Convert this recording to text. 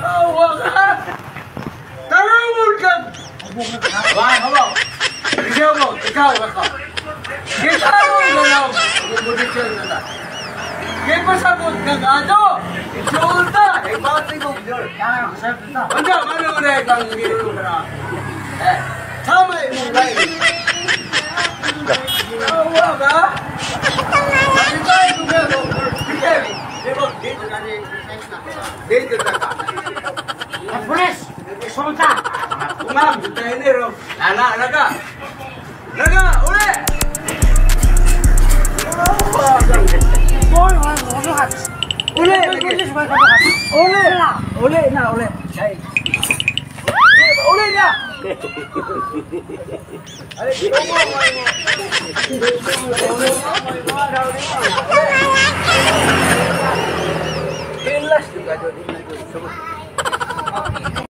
Awa ka! Tarawon ka! Wah, habo. Ikaw mo, ikaw ako. Gitarong ka lang. Kondisyon na ta. Gipasabot ka ato. Insulta. Ipati ko. Unsa man na kang ginulo ka? Eh, sama imong lain. Awa ka? Sakitay ko ka. Dito ka ni dito ka. Pulis! Sulta! Umam, tayo ni Ro. Lala, raga. Raga, uli! Uli! Uli! Uli na, uli. Uli na! Ilas juga doon.